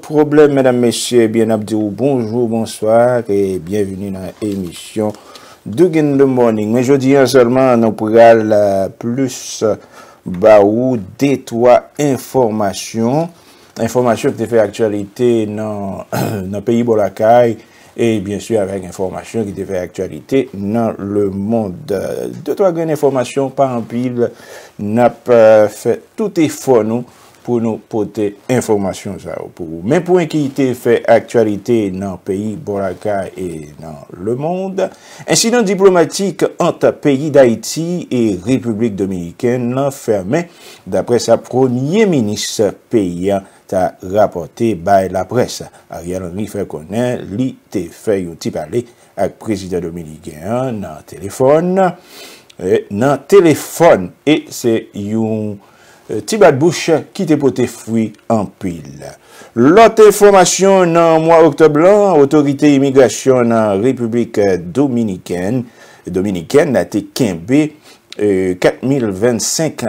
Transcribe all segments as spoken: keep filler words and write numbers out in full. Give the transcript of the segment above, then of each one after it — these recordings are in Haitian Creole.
Pwoblèm, medam, mesye, ebyen, n ap di w bonjou, bonswa, e byenveni nan emisyon Doug in the Morning. Men jodi a sèlman, nou pral, euh, plis ba ou de twa enfòmasyon. Enfòmasyon ki te fè aktyalite nan, nan peyi bò lakay, e byen si avèk enfòmasyon ki te fè aktyalite nan lemonn. De twa grenn enfòmasyon, pa anpil, n ap, euh, fè tout efò nou pou nou pote enfòmasyon sa yo pou ou. Men pwen ki te fè aktyalite nan peyi bò lakay e nan lemonn, ensidan diplomatik ant peyi Dayiti e Repiblik Dominikèn lan fèmen, daprè sa premye minis peyi a ta rapòte bay laprès. Ariel Henry fè konnen li te fè yon ti pale ak prezidan dominiken an nan telefòn, e, nan telefòn, e se yon, e, ti bat bouch ki te pote fwi anpil. Lòt enfòmasyon, nan mwa oktòb lan, otorite imigrasyon nan Repiblik Dominikèn, Dominikèn la te kenbe, e, kat mil vennsenk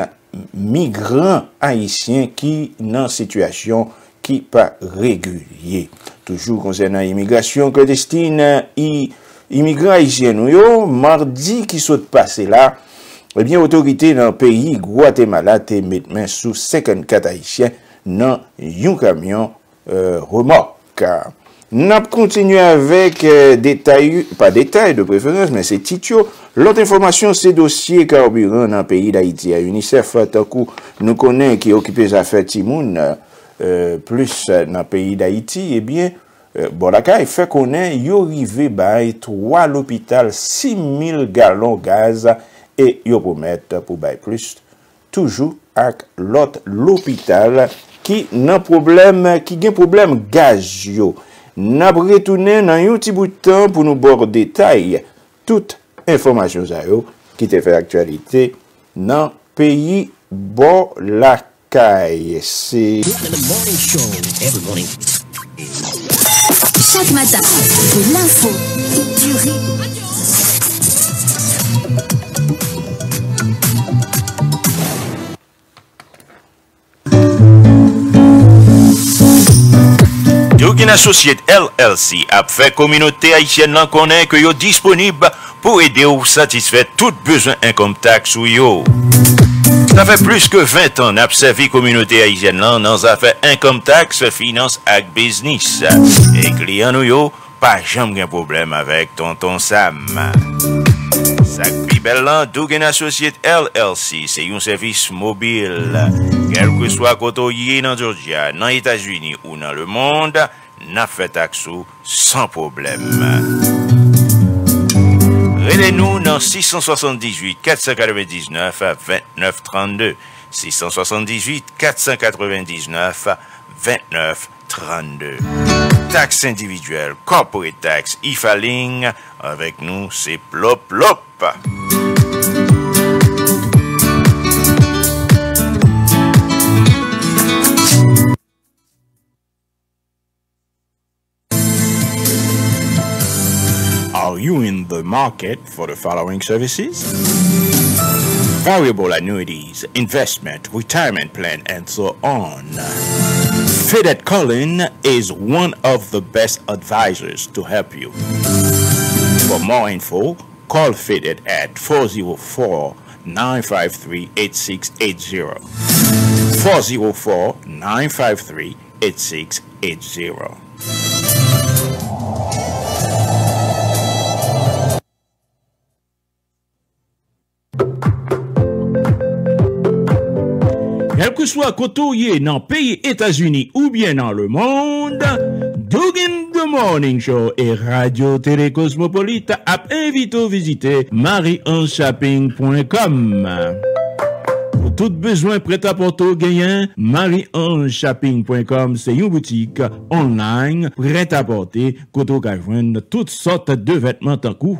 migran ayisyen ki nan sitiyasyon ki pa regilye. Toujou konsènan imigrasyon klandestin, i-, imigran ayisyen nou yo, madi ki sot pase la, ebyen, otorite nan peyi Gwatemala te met men sou senkannkat ayisyen nan yon kamyon, e, remòk. N ap kontinye avèk, e, detay, pa detay de preferans, men se tit yo. Lòt enfòmasyon, se dosye kabiran nan peyi Dayiti a. UNICEF, tankou nou konnen, ki okipe zafè timoun, e, plis nan peyi Dayiti, ebyen, e, bò lakay fè konnen yo rive bay twa lopital sis mil galon gaz e yo pwomèt pou bay plis toujou ak lòt lopital ki nan pwoblèm, ki gen pwoblèm gaz yo. N ap retounen nan yon ti bout tan pou nou ba w detay tout enfòmasyon sa yo ki te fè aktyalite nan peyi bò lakay. Se The Morning Show, every morning. Chak maten, de l'info, du rire. Dugin Associate L L C ap fè kominote ayisyèn lan konnen ke yo disponib pou ede w satisfè tout bezwen income tax ou yo. Sa fè plis ke ven tan n ap sèvi kominote ayisyèn lan nan zafè income tax, finans ak biznis. E kliyan nou yo pa janm gen pwoblèm avèk Tonton Sam. Sa k pi bèl lan, Dugin Associate L L C se yon sèvis mobil. Kèlkeswa kote w ye nan Georgia, nan Etazini ou nan lemonn, n ap fè taks ou san pwoblèm. Rele nou nan sis san swasanndizuit, kat san katrevendiznèf, vennèf trannde. Sis san swasanndizuit, kat san katrevendiznèf, vennèf trannde. Taks endividyèl, corporate tax, e-filing, avèk nou, se plop, plop. Are you in the market for the following services? Variable annuities, investment, retirement plan, and so on. Feded Cullen is one of the best advisors to help you. For more info, call Feded at four zero four, nine five three, eight six eight zero. Four zero four, nine five three, eight six eight zero. Kèlkeswa kote w ye nan peyi Etazini oubyen nan lemonn, Doug in the Morning Show e Radyo Tele Cosmopolite ap envite w vizite marie ange shopping point com. Pou tout bezwen prètapòte w genyen, marie ange shopping point com se yon boutik online prètapòte kote w ka jwenn tout sòt de vètman tankou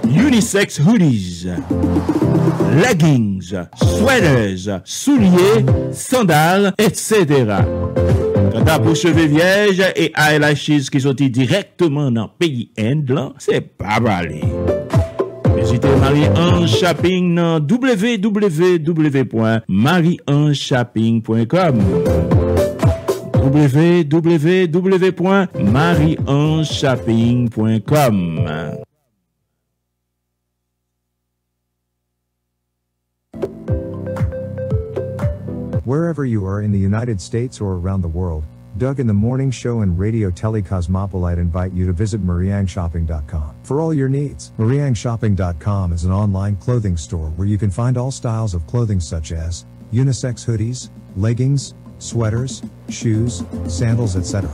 unisex hoodies, leggings, sweaters, soulye, sandal, etsetera. Kanta pou cheve vyèj e eyelashes ki soti dirèkteman nan peyi End lan, se pa pale. Vizite Marie Ange Shopping nan w w w pwen marie ange shopping pwen com. W W W pwen marie ange shopping pwen com. Wherever you are in the United States or around the world, Doug in the Morning Show and Radio Tele Cosmopolite invite you to visit Mariang Shopping dot com for all your needs. Mariang Shopping dot com is an online clothing store where you can find all styles of clothing such as unisex hoodies, leggings, sweaters, shoes, sandals, et cetera.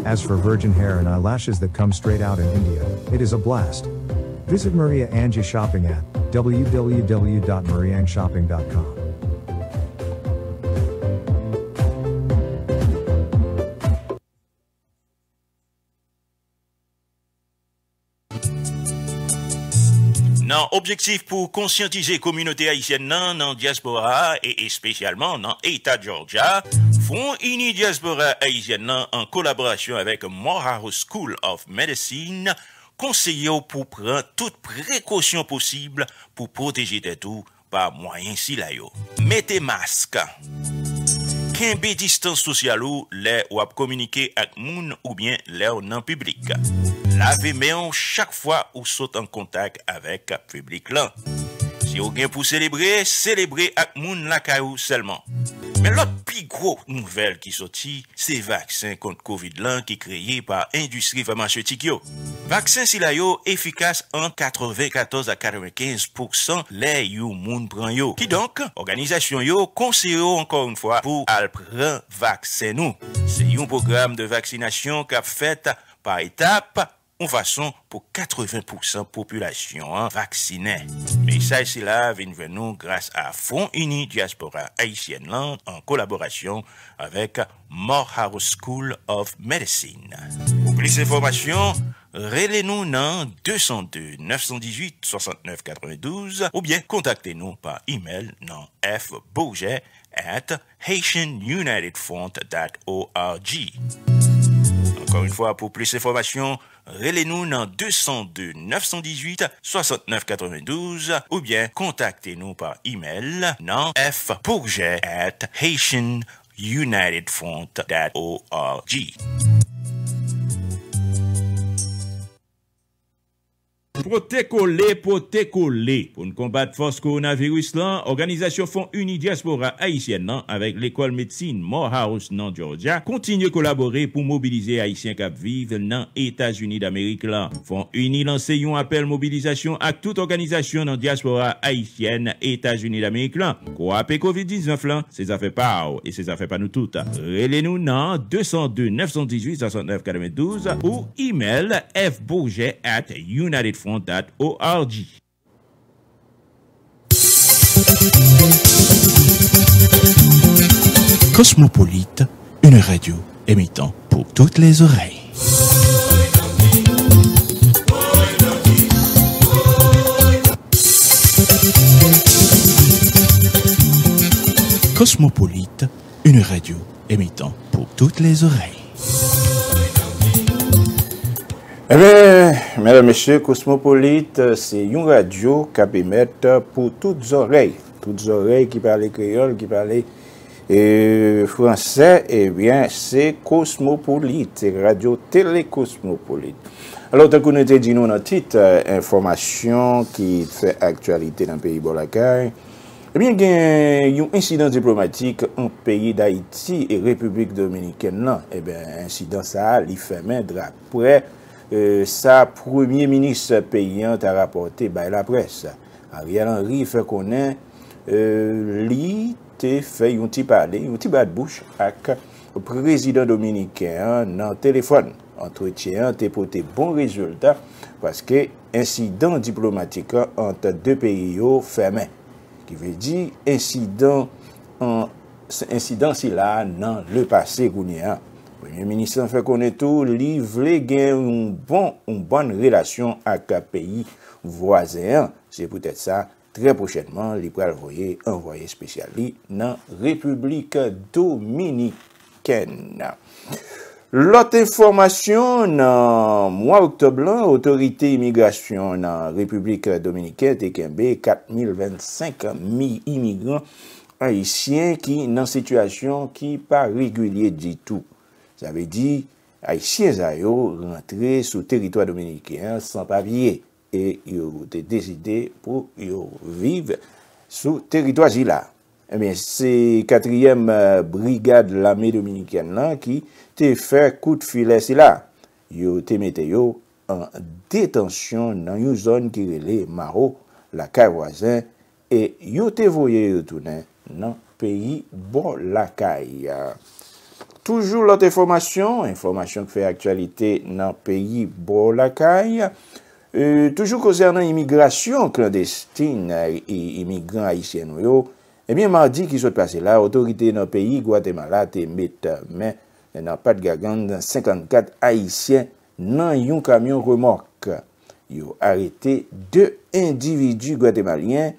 As for virgin hair and eyelashes that come straight out in India, it is a blast. Visit Maria Angie Shopping at W W W dot mariang shopping dot com. Nan objektif pou konsyantize kominote ayisyèn nan nan dyaspora a, e espesyalman nan eta Georgia, Front Uni Dyaspora Ayisyèn nan, an kolaborasyon avèk Morehouse School of Medicine, konseye w pou pran tout prekosyon posib pou pwoteje tèt ou pa mwayen sila yo. Mete mask. Kenbe distans sosyal ou lè w ap kominike ak moun oubyen lè w nan piblik. Lave men w chak fwa ou sot an kontak avèk piblik lan. Si w gen pou selebre, selebre ak moun lakay ou sèlman. Men lòt pi gwo nouvèl ki soti, se vaksen kont kovid lan ki kreye pa endistri famasetik yo. Vaksen sila yo efikas ant katrevenkatòz a katrevenkenz pousan lè yon moun pran yo. Kidonk, òganizasyon yo konseye w ankò yon fwa pou al pran vaksen nou. Se yon pwogram de vaksinasyon k ap fèt pa etap, yon fason pou katreven pousan popilasyon an vaksinen. Mesaj sila vin jwenn nou gras a Front Uni Dyaspora Ayisyèn lan an kolaborasyon avèk Morehouse School of Medicine. Pou plis enfòmasyon, rele nou nan de san de, nèf san dizuit, swasantnèf katrevendouz oubyen kontakte nou pa imèl nan F Bourget at haitian united front dot org. Ankò yon fwa, pou plis enfòmasyon, rele nou nan de san de, nèf san dizuit, swasantnèf katrevendouz oubyen kontakte nou pa imèl nan F Bourget at haitian united front dot org. Pote kole, pote kole. Pou n konbat fòs kowonaviris lan, òganizasyon Fon Ini Dyaspora Ayisyèn nan avèk Lekòl Medsin Morehouse nan Georgia kontinye kolabore pou mobilize Ayisyen k ap viv nan Etazini Damerik lan. Fon Ini lanse yon apèl mobilizasyon ak tout òganizasyon nan dyaspora ayisyèn Etazini Damerik lan. Kwape kovid diznèf lan, se zafè pa w e se zafè pa nou tout. Rele nou nan de san de, nèf san dizuit, swasantnèf katrevendouz ou imèl f bourget at united front dot org. Cosmopolite, une radio émettant pour toutes les oreilles. Cosmopolite, une radio émettant pour toutes les oreilles. Ebyen, medam, mesye, Cosmopolite, se yon radyo k ap emèt pou tout zòrèy. Tout zòrèy ki pale kreyòl, ki pale, e, fransè, ebyen, se Cosmopolite, se radyo tele Cosmopolite. Alò, tankou nou te di nou nan tit, e, enfòmasyon ki fè aktyalite nan peyi bò lakay, ebyen, gen yon ensidan diplomatik ant peyi Dayiti e Repiblik Dominikèn lan. Ebyen, ensidan sa a, li fèmen daprè, e, sa premye minis peyi an ta rapòte bay laprès. Ariel Henry fè konnen, e, li te fè yon ti pale, yon ti bat bouch ak prezidan dominiken an nan telefòn. Antretyen an te pote bon rezilta paske ensidan diplomatik an ant de peyi yo fèmen. Ki vle di ensidan an, ensidan sila a nan lepase kounye a. Premye minis lan fè konnen tou li vle gen yon bon, yon bòn relasyon ak peyi vwazen an. Se poutèt sa, trè pwochènman, li pral voye anvwaye espesyal li nan Repiblik Dominikèn. Lòt enfòmasyon, nan mwa oktòb lan, otorite imigrasyon nan Repiblik Dominikèn te kenbe kat mil vennsenk mi-, imigran ayisyen ki nan sitiyasyon ki pa regilye ditou. Sa vle di, Ayisyen sa yo rantre sou teritwa dominiken an san papye e yo te deside pou yo viv sou teritwa sila. Ebyen, se katriyèm, eh, brigad lame dominikèn lan ki te fè kout filè sila. Yo te mete yo an detansyon nan yon zòn ki rele Maho, lakay vwazen, e yo te voye yo tounen nan peyi bò lakay. Toujou lòt enfòmasyon, enfòmasyon ki fè aktyalite nan peyi bò lakay. E, toujou konsènan imigrasyon klandestin, e, imigran ayisyen nou yo, ebyen, madi ki sot pase la, otorite nan peyi Gwatemala te met men nan pat gagann senkannkat ayisyen nan yon kamyon remòk. Yo arete de endividi gwatemalyen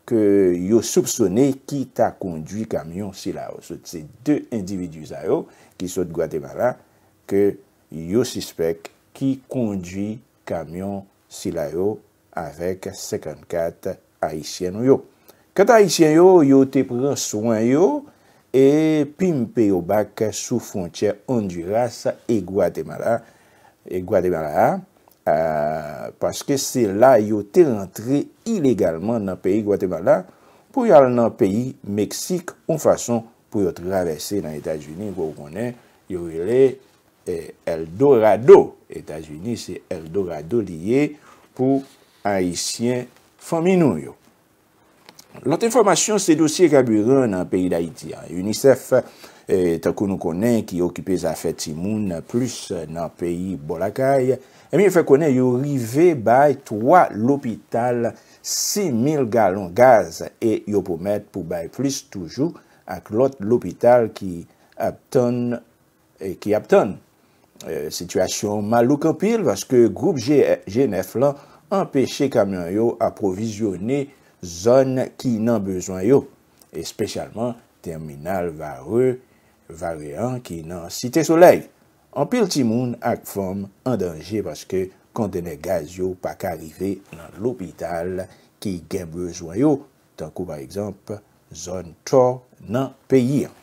ke yo soupsone ki ta kondwi kamyon sila yo. Se de endividi sa yo ki sot Gwatemala ke yo sispèk ki kondwi kamyon sila yo avèk senkannkat Ayisyen nou yo. Kanta Ayisyen yo, yo te pran swen yo e pimpe yo bak sou fwontyè Honduras e Gwatemala, e Gwatemala a, a, paske se la yo te rantre ilegalman nan peyi Gwatemala pou y al nan peyi Meksik, yon fason pou yo travèse nan Etazini, ke w konnen yo rele, eh, Eldorado. Etazini, se Eldorado li ye pou Ayisyen fanmi nou yo. Lòt enfòmasyon, se dosye kabiran nan peyi Dayiti a. UNICEF, eh, tankou nou konnen, ki okipe zafè timoun plis nan peyi bò lakay, ebyen, fè konnen yo rive bay twa lopital senk mil galon gaz e yo pwomèt pou bay plis toujou ak lòt lopital ki ap tann, e ki ap tann. Eh, sitiyasyon malouk anpil paske gwoup G, G nèf lan anpeche kamyon yo apwovizyone zòn ki nan bezwen yo, espesyalman tèminal Vare, Vare an ki nan Site Solèy. Anpil timoun ak fanm an danje paske kontenè gaz yo pa ka rive nan lopital ki gen bezwen yo, tankou pa egzanp zòn Tò nan peyi an.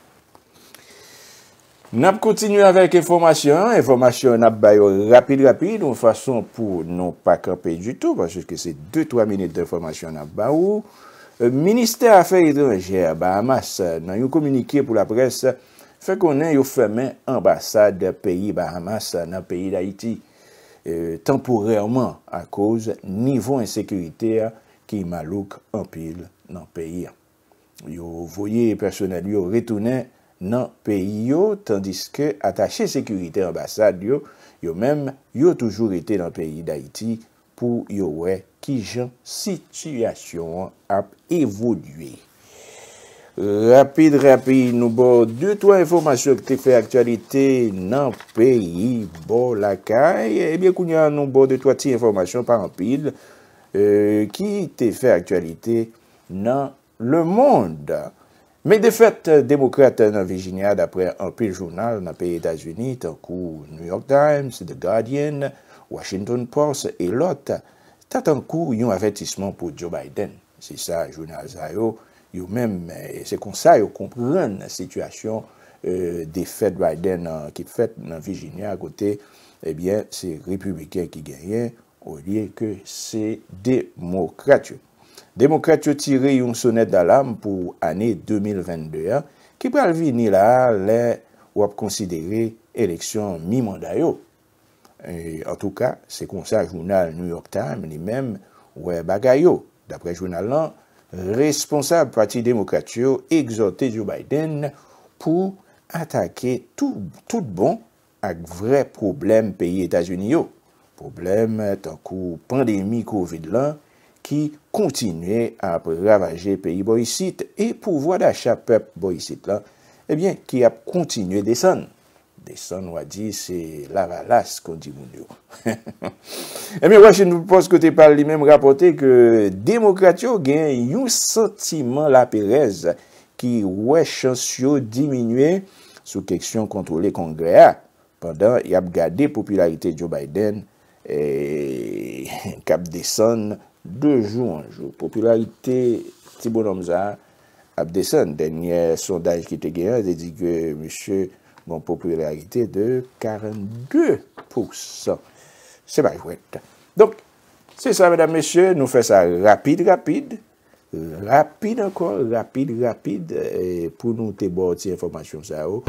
N ap kontinye avèk enfòmasyon an. Enfòmasyon an, n ap ba yo rapid, rapid, yon fason pou nou pa kanpe ditou, paske se de, twa minit enfòmasyon n ap ba ou. Euh, Ministè Afè Etranjè Bahamas, nan yon kominike pou laprès, fè konnen yo fèmen anbasad peyi Bahamas nan peyi Dayiti, euh, tanporèman akoz nivo ensekirite a ki malouk anpil nan peyi an. Yo voye pèsonèl yo retounen nan peyi yo, tandiske atache sekirite anbasad yo, yo menm, yo toujou rete nan peyi Dayiti pou yo wè kijan sitiyasyon an ap evolye. Rapid, rapid, nou ba w de, twa enfòmasyon ki te fè aktyalite nan peyi bò lakay. Ebyen, kounye a, nou ba w de, twa ti enfòmasyon, pa anpil, eh, ki te fè aktyalite nan lemonn. Men defèt demokrat nan Virginia, daprè anpil jounal nan peyi Etazini, tankou New York Times, The Guardian, Washington Post e lòt, ta tankou yon avètisman pou Joe Biden. Se sa, jounal sa yo, yo menm, eh, se konsa yo konprann sitiyasyon, eh, defèt Biden, eh, ki fèt nan Virginia, kote, ebyen, se repibliken ki genyen, olye ke se demokrat yo. Demokrat yo tire yon sonèt dalam pou ane de mil vennde an, ki pral vini la a lè w ap konsidere eleksyon mi manda yo. E, antouka, se konsa jounal New York Times li menm wè bagay yo. Daprè jounal lan, responsab Pati Demokrat yo egzòte Joe Biden pou atake tou, tout bon ak vrè pwoblèm peyi Etazini yo. Pwoblèm tankou pandemi kovid lan ki kontinye ap ravaje peyi bò isit e pouvwa dacha pèp bò isit lan, ebyen, ki ap kontinye desann. Desann, w a di, se lavalas, kon di moun yo. Ebyen, Washington Post, kote pa l, li menm rapòte ke demokrat yo gen yon santiman laperèz ki wè chans yo diminye sou kesyon kontwole Kongrè a, pandan y ap gade popilarite Joe Biden, eh, k ap desann de jou an jou. Popilarite ti bonòm sa a ap desann. Dènyè sondaj ki te gen an te di ke misye Yon popilarite de karannde pousan. Se pa jwèt. Donk, se sa, medam, mesye, nou fè sa rapid, rapid, rapid ankò, rapid, rapid, eh, pou nou te ba w ti enfòmasyon sa yo.